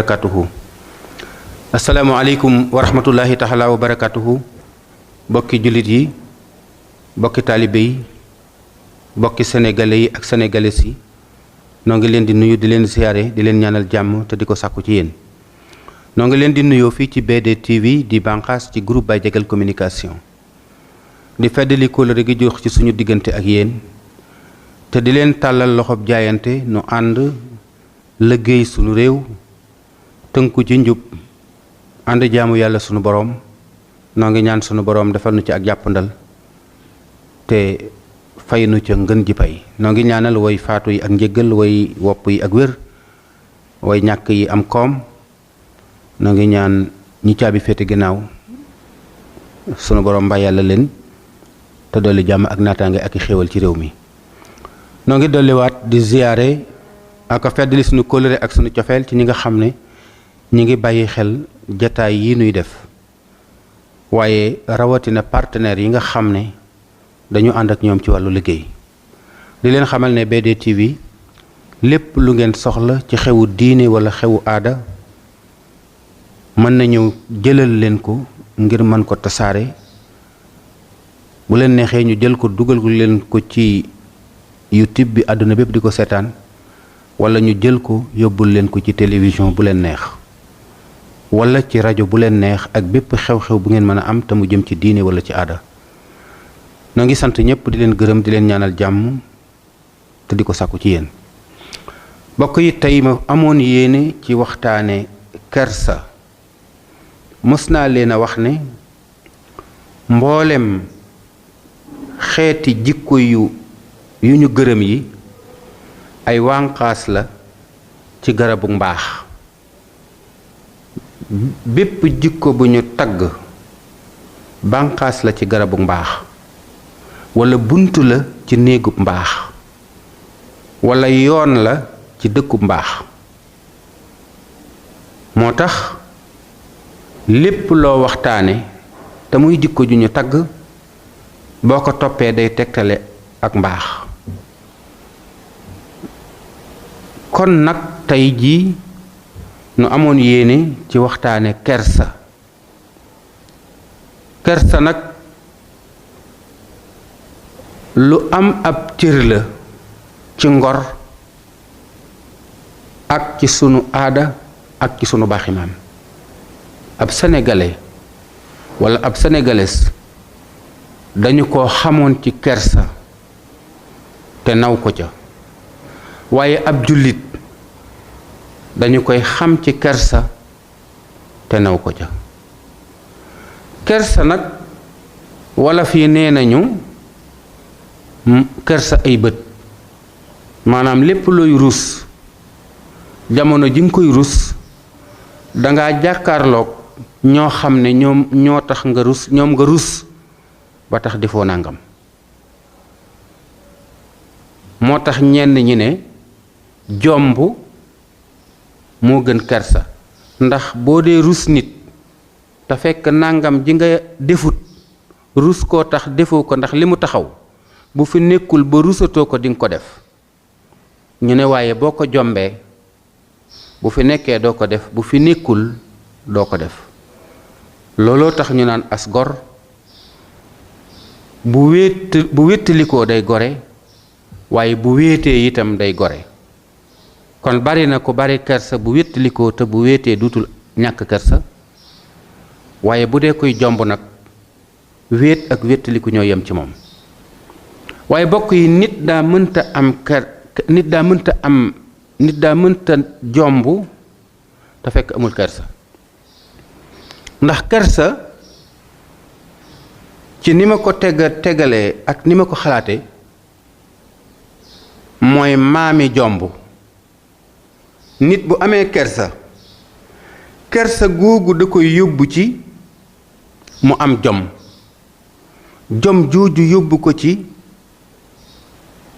barakatuhu. Assalamualaikum warahmatullahi taala wabarakatuhu. Bokki julit yi, bokki talibé yi, bokki sénégalais yi ak sénégalaises yi, noo ngi leen di nuyu di leen ziaré di leen ñaanal jàmm te di ko sàkku ci yéen. Noo ngi leen di nuyoo fii ci BD TV di bànqaas ci groupe Baye Diagal communication di feddali kóllëre gi jox ci suñu diggante ak yéen te di leen tàllal loxob jaayante nu ànd liggéey suñu réew tënku ci njub ànd jaamu yàlla sunu borom noo ngi ñaan sunu borom defal nu ci ak jàppandal te fay nu ca ngën ji pay. Noo ngi ñaanal way faatu yi ak njëggal, way wopp yi ak wér, way ñàkk yi am koom. Noo ngi ñaan ñi caabi féete ginnaaw sunu borom mbay yàlla leen te dolli jàmm ak naataange ak i xéewal ci réew mi. Noo ngi dolliwaat di ziyaare ak feddali sunu kóllëre ak sunu cofeel ci ñi nga xam ne ñi ngi bàyyi xel jataay yi nuy def, waaye rawatina partenaires yi nga xam ne dañu ànd ak ñoom ci wàllu liggéey. di leen xamal ne BD TV lépp lu ngeen soxla ci xewu diine wala xewu aada mën nañu jëlal leen ko ngir mën ko tasaare. bu leen neexee ñu jël ko dugal leen ko ci YouTube bi àdduna bépp di ko seetaan, wala ñu jël ko yóbbul leen ko ci télévision bu leen neex, wala ci rajo bu leen neex ak bépp xew-xew bu ngeen mën a am te mu jëm ci diine wala ci aada. na ngi sant ñëpp di leen gërëm di leen ñaanal jàmm te di ko sàkku ci yéen. bokk yi tey ma amoon yéene ci waxtaane kersa. mës naa leen a wax ne mboolem xeeti jikko yu ñu gërëm yi ay wànqaas la ci garabu mbaax. bépp jikko bu ñu tagg bànqaas la ci garabu mbaax, wala bunt la ci néegub mbaax, wala yoon la ci dëkkub mbaax. moo tax lépp loo waxtaane te muy jikko ju ñu tagg boo ko toppee day tegtale ak mbaax. kon nag tey jii nu amoon yéene ci waxtaane kersa. kersa nag lu am ab cër la ci ngor ak ci sunu aada ak ci sunu baaxi maam. ab sénégalais walla ab sénégalaise dañu ko xamoon ci kersa te naw ko ca, waaye ab jullit dañu koy xam ci kersa te naw ko ca. kersa nag wala fii nee nañu kersa ay bët, maanaam lépp looy rus jamono ji nga koy rus dangaa jàkkaarloog ñoo xam ne ñoo tax nga rus, ñoom nga rus ba tax defoo nangam. moo tax ñenn ñi ne jomb moo gën kersa, ndax boo dee rus nit te fekk nangam ji nga defut rus koo tax defoo ko ndax li mu taxaw bu fi nekkul ba rusatoo ko dinga ko def. ñu ne waaye boo ko jombee bu fi nekkee doo ko def, bu fi nekkul doo ko def. looloo tax ñu naan as gor bu wéttalikoo day gore, waaye bu wéetee itam day gore. kon bari na ko bari kersa bu wéttalikoo te bu wéetee duutul ñàkk kersa, waaye bu dee koy jomb nag wéet ak wéttaliku ñoo yem ci moom. waaye bokk yi nit daa mënta jomb te fekk amul kersa. ndax kersa ci ni ma ko tegalee ak ni ma ko xalaate mooy maami jomb. nit bu amee kersa, kersa googu da koy yóbbu ci mu am jom, jom jooju yóbbu ko ci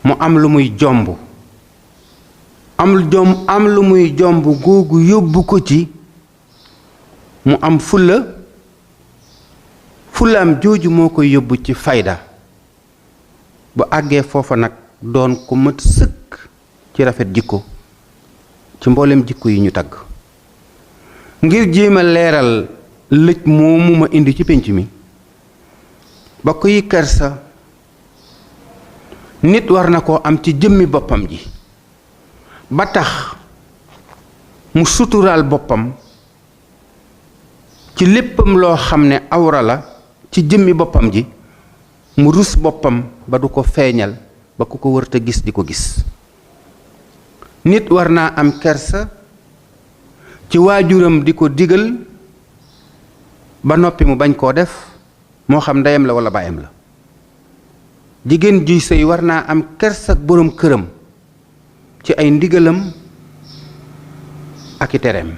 mu am lu muy jomb, am lu muy jomb googu yóbbu ko ci mu am fulaam jooju moo koy yóbbu ci fayda. bu àggee foofa nag doon ku mat sëkk ci rafet jikko ci mboolem jikko yi ñu tagg. ngir jéem a leeral lëj moomu ma indi ci pénc mi. bokk yi, kersa nit war na koo am ci jëmmi boppam ji ba tax mu suturaal boppam ci léppam loo xam ne awra la ci jëmmi boppam ji, mu rus boppam ba du ko feeñal ba ku ko wërta gis di ko gis. nit war naa am kersa ci waajuram di ko digal ba noppi mu bañ koo def, moo xam ndeyam la walla baayam la. jigéen juy sëy war naa am kersa ak boroom këram ci ay ndigalam ak i tereem.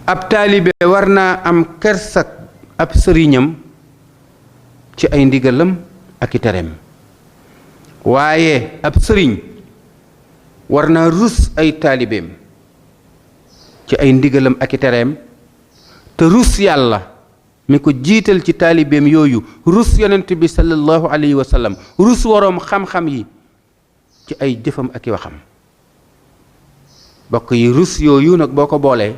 ab taalibe war naa am kersa ak ab sëriñam ci ay ndigalam ak i tereem. waaye ab sëriñ war naa rus ay taalibeem ci ay ndigalam ak i tereem, te rus yàlla mi ko jiital ci taalibeem yooyu, rus yonent bi sallallahu alayhi wa sallam, rus waroom xam-xam yi ci ay jëfam ak i waxam. bokk yi, rus yooyu nag boo ko boolee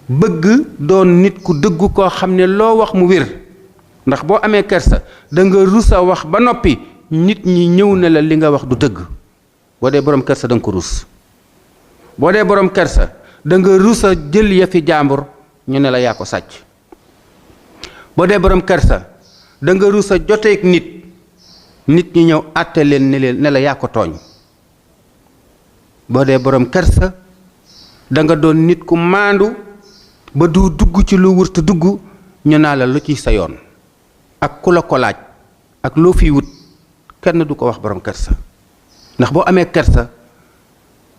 bëgg doon nit ku dëggu koo xam ne loo wax mu wér, ndax boo amee kersa da nga rus a wax ba noppi nit ñi ñëw ne la li nga wax du dëgg. boo dee borom kersa da nga ko rus. boo dee borom kersa da nga rus a jël yafi jàmbur ñu ne la yaa ko sàcc. boo dee borom kersa da nga rus a joteeg nit ñi ñëw àtte leen ne la yaa ko tooñ. boo dee borom kersa da nga doon nit ku maandu ba du dugg ci lu wurta dugg ñu naa la lu ci sa yoon, ak ku la ko laaj ak loo fiy wut kenn du ko wax borom kersa. ndax boo amee kersa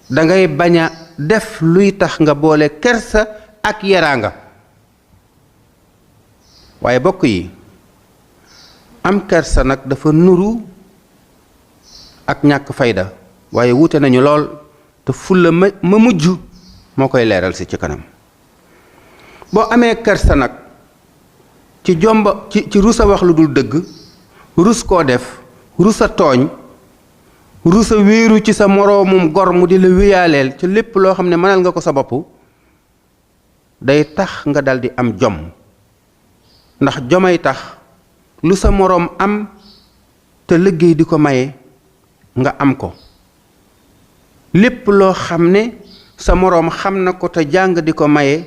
da ngay bañ a def luy tax nga boole kersa ak yaraanga. waaye bokk yi, am kersa nag dafa nuru ak ñàkk fayda, waaye wuute nañu lool, te fulla ma mujj moo koy leeral si ci kanam. boo amee kersa nag ci jomba ci rusa wax lu dul dëgg, rus koo def, rusa tooñ, rusa wéeru ci sa moroomum gor mu di la wéyaaleel ci lépp loo xam ne mënal nga ko sa bopp, day tax nga daldi am jom. ndax jomay tax lu sa moroom am te liggéey di ko maye nga am ko. lépp loo xam ne sa moroom xam na ko te jàng di ko maye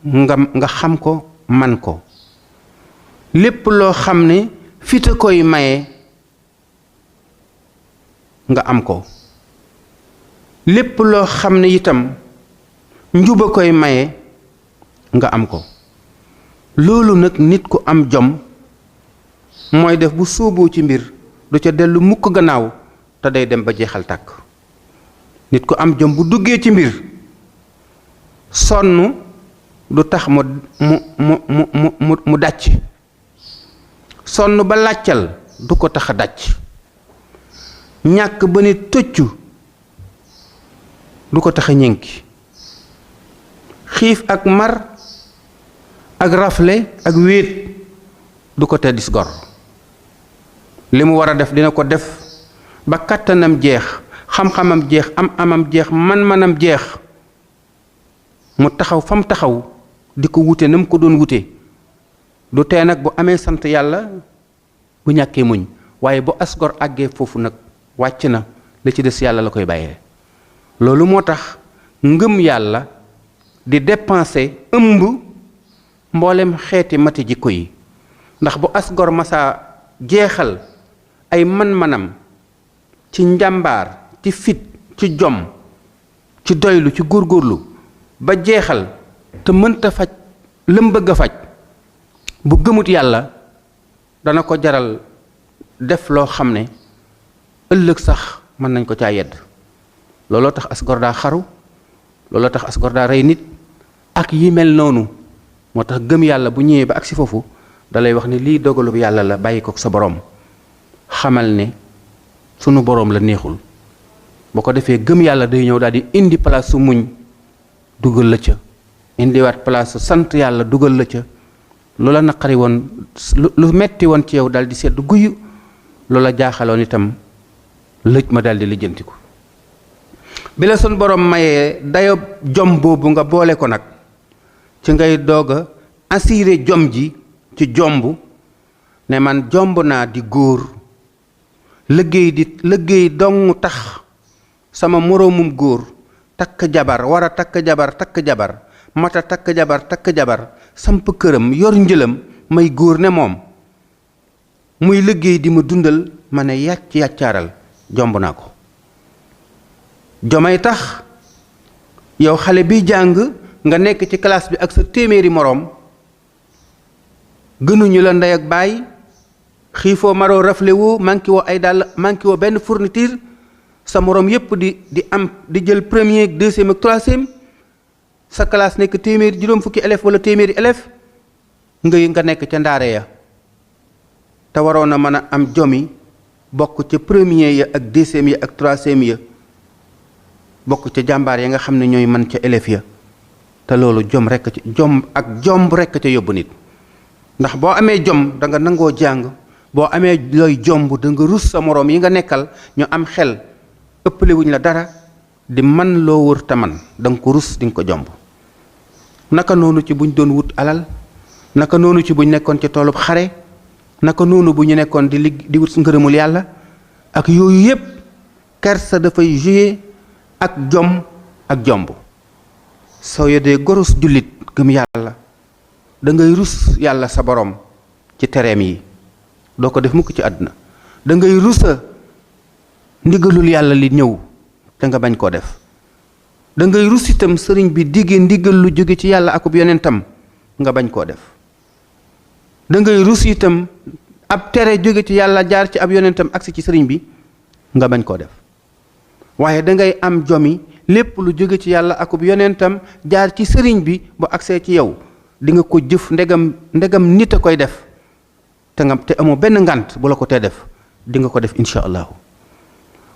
nga xam ko, man ko. lépp loo xam ne fit a koy maye nga am ko. lépp loo xam ne itam njuba koy maye nga am ko. loolu nag nit ku am jom mooy def bu sóoboo ci mbir du ca dellu mukk gannaaw te day dem ba jeexal tàkk. nit ku am jom bu duggee ci mbir sonn du tax mu dàcc. sonn ba làccal du ko tax a dàcc. ñàkk ba ne tëccu du ko tax a ñenki. xiif ak mar ak rafle ak wéet du ko te dis gor. li mu war a def dina ko def ba kàttanam jeex, xam-xamam jeex, amam jeex, man-manam jeex, mu taxaw fa mu taxaw di ko wute na mu ko doon wute. du tee nag bu amee sant yàlla, bu ñàkkee muñ, waaye bu as gor àggee foofu nag wàcc na, la ci des yàlla la koy bàyyee. loolu moo tax ngëm yàlla di dépenser ëmb mboolem xeeti mati jikko yi. ndax bu as gor masaa jeexal ay man-manam ci njàmbaar, ci fit, ci jom, ci doylu, ci góorgóorlu ba jeexal te mënta faj lam bëgg a faj, bu gëmut yàlla dana ko jaral def loo xam ne ëllëg sax mën nañ ko caa yedd. looloo tax as gor daa xaru, looloo tax as gor daa rey nit ak yi mel noonu. moo tax gëm yàlla bu ñëwee ba agsi foofu dalay wax ne lii dogalub yàlla la, bàyyi ko sa boroom. xamal ne sunu boroom la neexul. boo ko defee gëm yàlla day ñëw daal di indi place su muñ dugal la ca, indiwaat place su sant yàlla dugal la ca. loola naqari woon, lu metti woon ci yow daal di sedd guyu, loola jaaxaloon itam lëj ma daal di lijjantiku. bi la sun borom mayee dayo jom boobu nga boole ko nag ci ngay doog a assuré jom ji ci jomb ne man jomb naa di góor liggéey dong tax sama moroomum góor takk jabar war a takk jabar mata takk jabar samp këram yor njëlam may góor ne moom muy liggéey di ma dundal ma ne yàccaaral jomb naa ko. jomay tax yow xale bi jàng nga nekk ci classe bi ak sa téeméeri moroom gënuñu la ndey ak baay xiifoo maroo rafle woo manqué woo ay dàll manqué woo benn fourniture sa moroom yépp di jël premier ak deuxième ak troisième sa classe nekk téeméeri juróom fukki élève wala téeméeri élève nga nekk ca ndaare ya te waroon a mën a am jomi bokk ca premier ya ak deuxième ya ak troisième ya bokk ca jàmbaar ya nga xam ne ñooy man ca élève ya te loolu jom rekk ca yóbbu nit ndax boo amee jom da nga nangoo jàng boo amee looy jomb da nga rus sa moroom yi nga nekkal ñu am xel ëppale wuñ la dara di man loo wër te man da nga ko rus di nga ko jomb. naka noonu ci buñ doon wut alal naka noonu ci buñ nekkoon ci toolub xare naka noonu bu ñu nekkoon di wut ngërëmul yàlla ak yooyu yépp kersa dafay jouer ak jom ak jomb. soo yodee gorus jullit gëm yàlla da ngay rus yàlla sa borom ci tereem yi doo ko def mukk ci àdduna da ngay rusa ndigalul yàlla li ñëw te nga bañ koo def da ngay rus itam sëriñ bi digge ndigal lu jóge ci yàlla akub yonentam nga bañ koo def da ngay rus itam ab tere jóge ci yàlla jaar ci ab yonentam agsi ci sëriñ bi nga bañ koo def waaye da ngay am jomi lépp lu jóge ci yàlla akub yonentam jaar ci sëriñ bi bu agsee ci yow di nga ko jëf ndegam nit a koy def te amoo benn ngànt bu la ko tee def di nga ko def insha allahu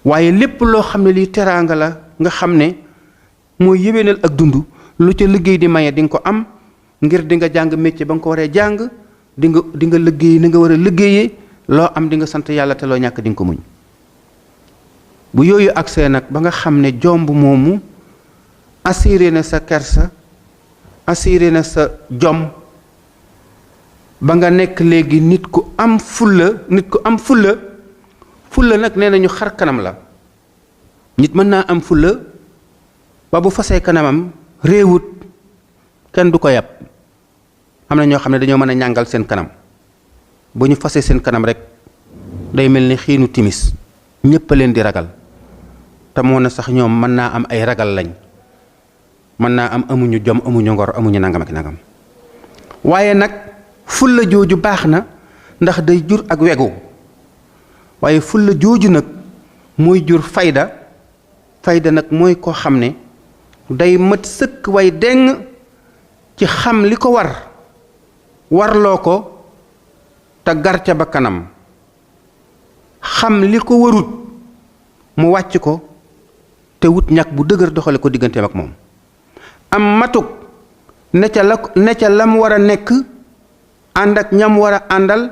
waaye lépp loo xam ne lii teraanga la nga xam ne mooy yéwénal ak dund lu ca liggéey di maye di nga ko am ngir di nga jàng métier ba nga ko waree jàng di nga liggéey ni nga war a liggéeyee loo am di nga sant yàlla te loo ñàkk di nga ko muñ bu yooyu agsee nag ba nga xam ne jomb moomu assuré na sa kersa assuré na sa jom ba nga nekk léegi nit ku am fulla fulla nag nee nañu xar kanam la nit mën naa am fulla ba bu fasee kanamam réewut kenn du ko yàpp am na ñoo xam ne dañoo mën a ñàngal seen kanam bu ñu fasee seen kanam rek day mel ni xiinu timis ñépp a leen di ragal te moo na sax ñoom mën naa am ay ragal lañ mën naa am amuñu jom amuñu ngor amuñu nangam ak nangam waaye nag fulla jooju baax na ndax day jur ak wegu waaye fulla jooju nag mooy jur fayda nag mooy koo xam ne day mat sëkk way deng ci xam li ko warloo ko te gar ca ba kanam xam li ko warut mu wàcc ko te wut ñàkk bu dëgër doxale ko digganteem ak moom am matuk ne ca lam war a nekk ànd ak ñam war a àndal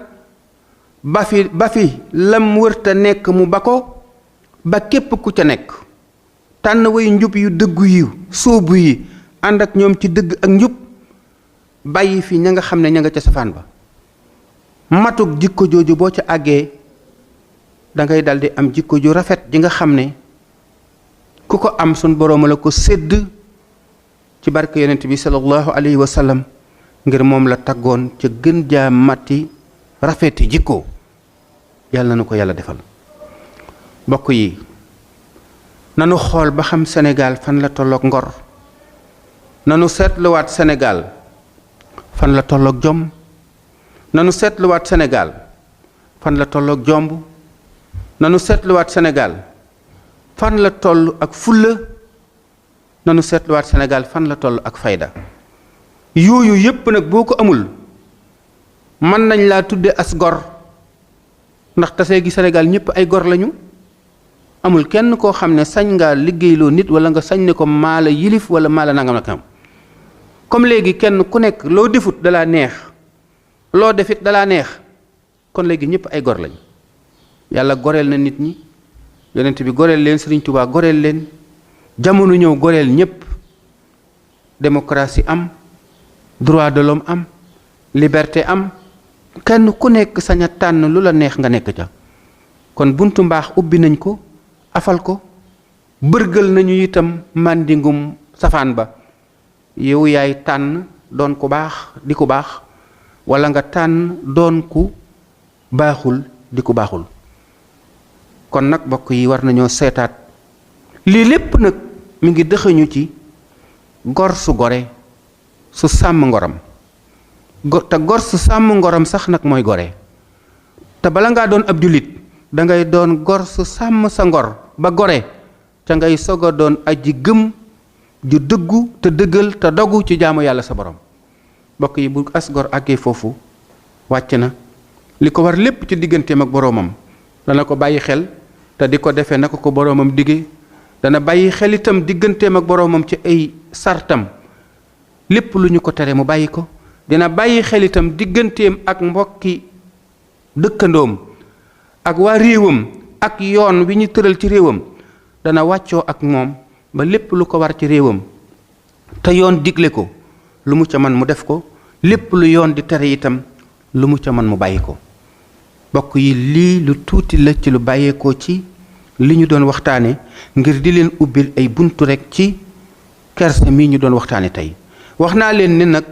ba fi lam wërta nekk mu ba ko ba képp ku ca nekk tànn way njub yu dëggu yi sóobu yi ànd ak ñoom ci dëgg ak njub bàyyi fi ña nga xam ne ña nga ca safaan ba matuk jikko jooju boo ca àggee dangay daldi am jikko ju rafet ji nga xam ne ku ko am sun borooma la ko sédd ci barke yonent bi sallallahu alayhi wa sallam ngir moom la taggoon ca gën jaa matti rafeti jikko yàlla na ko yàlla defal bokk yi nanu xool ba xam Sénégal fan la tolloog ngor nanu seetluwaat Sénégal fan la tolloog jom nanu seetluwaat Sénégal fan la tolloog jomb nanu seetluwaat Sénégal fan la toll ak fulla nanu seetluwaat Sénégal fan la toll ak fayda yooyu yépp nag boo ko amul mën nañ laa tudde as gor ndax tasee gi Sénégal ñépp ay gor lañu amul kenn koo xam ne sañ ngaa liggéeyloo nit wala nga sañ ne ko maa la yilif wala maa la nangam nakam comme léegi kenn ku nekk loo defut dalaa neex loo defit dalaa neex kon léegi ñépp ay gor lañ yàlla goreel na nit ñi yonent bi goreel leen Sëriñ Tuubaa goreel leen jamono ñëw goreel ñépp, démocratie am, droit de l'homme am, liberté am, kenn ku nekk sañ a tànn lu la neex nga nekk ca. kon buntu mbaax ubbi nañ ko, afal ko, bërgël nañu itam màndingum safaan ba. yow yaay tànn doon ku baax di ku baax, wala nga tànn doon ku baaxul di ku baaxul. kon nag bokk yi war nañoo seetaat lii lépp nag mi ngi dëxëñu ci gor su gore su sàmm ngoram. te gor su sàmm ngoram sax nag mooy gore. te bala ngaa doon ab jullit da ngay doon gor su sàmm sa ngor ba gore ca ngay soog a doon aji gëm ju dëggu te dëggal te dogu ci jaamu yàlla sa borom. bokk yi bu as gor àggee foofu wàcc na li ko war lépp ci digganteem ak boroomam dana ko bàyyi xel te di ko defee naka ko boroomam digge. dana bàyyi xel itam digganteem ak boroomam ci ay sartam, lépp lu ñu ko tere mu bàyyi ko. dina bàyyi xel itam digganteem ak mbokki dëkkandoom ak waa réewam ak yoon wi ñu tëral ci réewam. dana wàccoo ak moom ba lépp lu ko war ci réewam te yoon digle ko lu mu ca man mu def ko, lépp lu yoon di tere itam lu mu ca man mu bàyyi ko. bokk yi lii lu tuuti la ci lu bàyyeekoo ci li ñu doon waxtaane ngir di leen ubbil ay buntu rekk ci kersa mii ñu doon waxtaane tey. wax naa leen ni nag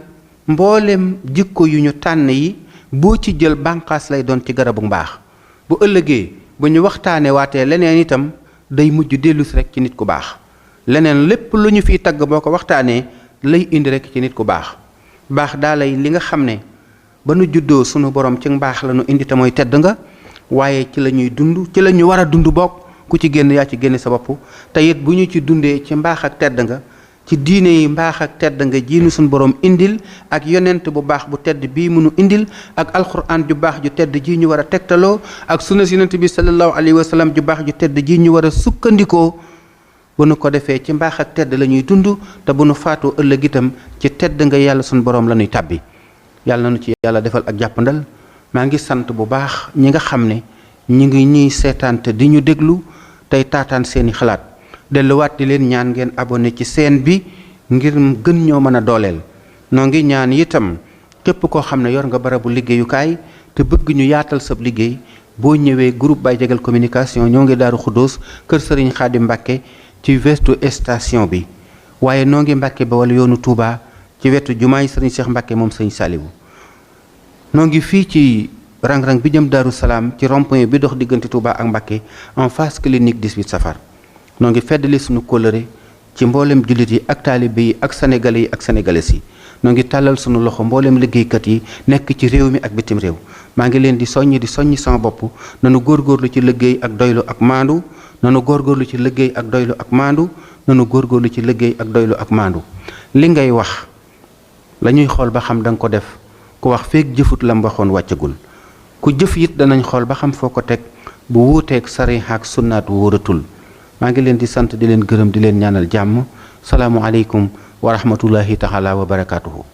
mboolem jikko yu ñu tànn yi boo ci jël bànqaas lay doon ci garabu mbaax. bu ëllëgee bu ñu waxtaane waatee leneen itam day mujj dellusi rekk ci nit ku baax. leneen lépp lu ñu fiy tagg boo ko waxtaanee lay indi rekk ci nit ku baax. baax daa lay li nga xam ne ba nu juddoo sunu borom ci mbaax la nu indi te mooy tedd nga, waaye ci la ñuy dund, ci la ñu war a dund bokk ku ci génn yaa ci génne sa bopp. te it bu ñu ci dundee ci mbaax ak tedd nga, ci diine yi mbaax ak tedd nga jiinu suñu borom indil ak yonent bu baax bu tedd bii mënu indil ak alquran ju baax ju tedd ji ñu war a tegtaloo ak sunna si yonent bi sallallahu alayhi wa sallam ju baax ju tedd ji ñu war a sukkandikoo. bu nu ko defee ci mbaax ak tedd la ñuy dund, te bu nu faatoo ëllëg itam ci tedd nga yàlla suñu borom la ñuy tàbbi. yàlla na nu ci yàlla defal ak jàppandal. maa ngi sant bu baax ñi nga xam ne ñi ngi ñuy seetaante di ñu déglu tey taataan seeni xalaat. delluwaat di leen ñaan ngeen abonné ci chaîne bi ngir gën ñoo mën a dooleel. noo ngi ñaan itam képp koo xam ne yor nga barabu liggéeyukaay te bëgg ñu yaatal sab liggéey, boo ñëwee groupe Baye Diagal communication ñoo ngi Daaru Xuddoos kër Sëriñ Xaadim Mbàkke ci wetu station bi. waaye noo ngi Mbàkke ba wala yoonu Touba ci wetu jumaay Sëriñ Cheikh Mbàkke moom Sëriñ Saliwu. noo ngi fii ci rang-rang bi jëm Daaru Salaam ci rond-point bi dox diggante Touba ak Mbàkke en face clinique 18 safar. noo ngi feddali suñu kóllëre ci mboolem jullit yi ak taalibe yi ak sénégalais yi ak sénégalaises yi. noo ngi tàllal sunu loxo mboolem liggéeykat yi nekk ci réew mi ak bitim réew. maa ngi leen di soññi sama bopp nanu góorgóorlu ci liggéey ak doylu ak maandu. nanu góorgóorlu ci liggéey ak doylu ak maandu. nanu góorgóorlu ci liggéey ak doylu ak maandu. li ngay wax la ñuy xool ba xam da nga ko def. ku wax feek jëfut la mbaxoon wàccagul. ku jëf it danañ xool ba xam foo ko teg bu wuuteeg sariha ak sunnaat wóoratul. maa ngi leen di sant di leen gërëm di leen ñaanal jàmm. salaamu aleykum wa rahmatullahi taala wa barakaatuhu.